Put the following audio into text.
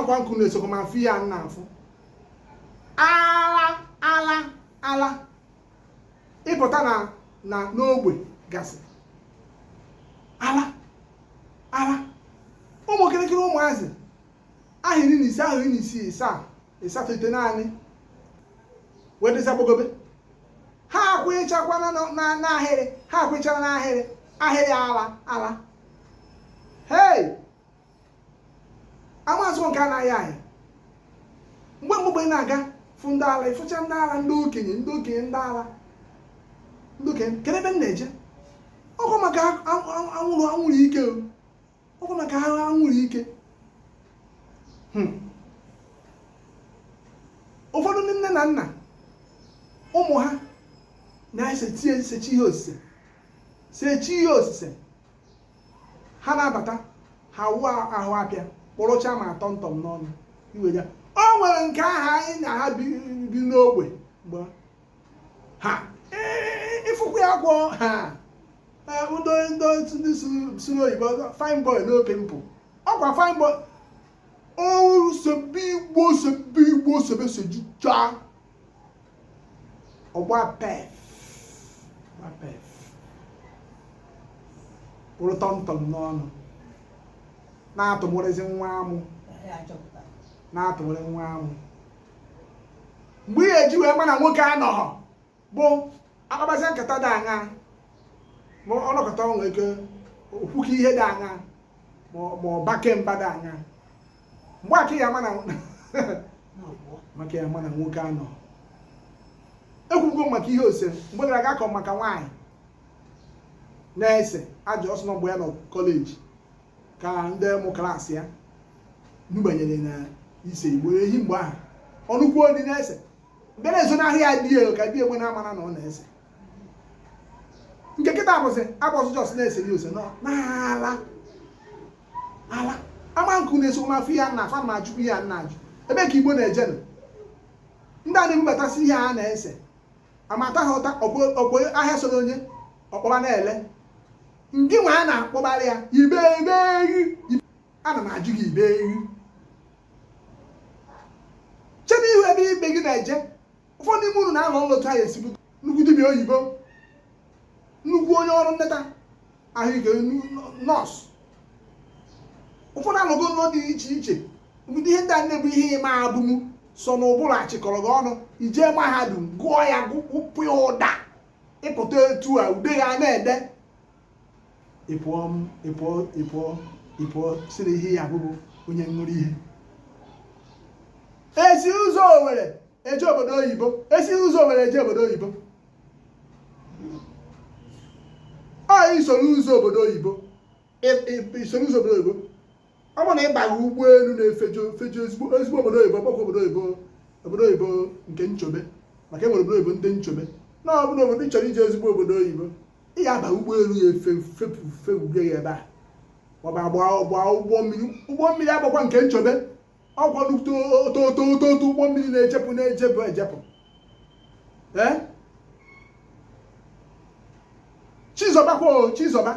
Amakwa nkụ na-esokwa m afụ ihe a m na-afụ. Ala ala ala ịpụta na na n'ogbe gasị, ala ala, ụmụ kịrịkịrị ụmụazị ahọ 15, ahọ 16, 7, 8, 9 wee dịzi agbagobe, ha akwụchakwana n'ahịrị, ha akwụchara n'ahịrị ahịrị, ala ala. Hei, amazụ nke anaghị anyị mgbe mgbe ị na-aga fụ ndị ala, ịfụcha ndị ala, ndị okenye, ndị okenye, ndị ala, ndị okenye. Kedu ebe m na-eje? Ọkwa maka anwụrụ, anwụrụ ike o. Ọkwa maka anwụrụ ike. Ụfọdụ ndị nne na nna ụmụ ha na-esechi esechi ihe osise, sechi ihe osise, ha na-abata, ha wụ ahụ apịa kpọrọcha ma tọmtọm n'ọnụ iwe ya. O nwere nke ahụ anyị na ha bi n'ogbe mgbe ha ịfụkwa ya kwọ ha ndị ndị sụrụ oyibo, fine boy no pimple. Ọkwa fine boy o sebe igbo, sebe igbo, sebe sejucha ọgba pef, gba pef, kpụrụ tọmtọm n'ọnụ, na-atụmụrịzi nwa amụ, na-atụmụrị nwa amụ. Mgbe ị ga-eji wee ma na nwoke anọghọ bụ akpabazia nkata dị aṅa, ma ọnọkọta nwee ike okwuka ihe dị aṅa, ma ọ bake mba dị aṅa, mgbe aka ya ama na maka ya ama na nwoke anọ. Ekwugo maka ihe ose mgbe gara aga, akọ maka nwaanyị na-ese ajọ ọsọ mgbe ya nọ kọleji, ka ndị mụ klaasị ya nubanyere na ise igbo ehi. Mgbe ahụ ọnụkwu odi na-ese mgbe na-ezonahụ ya di ya, ka di enwe na-amara na ọ na-ese. Nke kịta bụzi agbọzụ just na-ese ya ose n'ala ala. Ama nkụ na-eso m afọ ihe na afa ma ajụkwu ihe a na-ajụ, ebe ka igbo na-eje nụ? Ndị a na-ebubatasị ihe a na-ese amata ha ụta ọkwa ahịa soro onye ọkpọba na-ele ndị nwa a na-akpọbarị ya ibe ibe ehi. Ana m ajụ gị, ibe ehi, chebe ihu ebe ibe gị na-eje. Ụfọdụ n'ime unu na-alọ nlọtụ ha esibu nnukwu dibịa oyibo, nnukwu onye ọrụ nleta ahụike, nọọsụ. Ụfọdụ alụgo nlọ dị iche iche. Ụdị ihe ndị a na-ebu ihe ịma abụmụ sọ na ụbụrụ achịkọrọ gị ọnụ ijee mahadum gụọ ya, gụpụ ya ụda, ịpụta etu a ude ya na-ede, ịpụọ ịpụọ ịpụọ ịpụọ si na ihe ya abụbụ onye ṅụrụ ihe. Esi ụzọ Owere eje obodo oyibo, esi ụzọ Owere eje obodo oyibo, ọ isoro ụzọ obodo oyibo, isoro ụzọ obodo oyibo. Ọ bụrụ na ị baghị ụgbọelu na-efejo fejo ezigbo ezigbo obodo oyibo, kpọkwa obodo oyibo, obodo oyibo nke nchobe, maka e nwere obodo oyibo ndị nchobe na ọ bụrụ obodo ị chọrọ ije ezigbo obodo oyibo, ị ga-aba ụgbọelu ya efe fepụ fewuge ya ebe a, maọbụ agba agba ụgbọ mmiri, ụgbọ mmiri agbakwa nke nchobe, ọkwa nnukwu oto ụgbọ mmiri na-ejepụ na-ejepụ ejepụ. Ee, chizọba kwa, chizọba.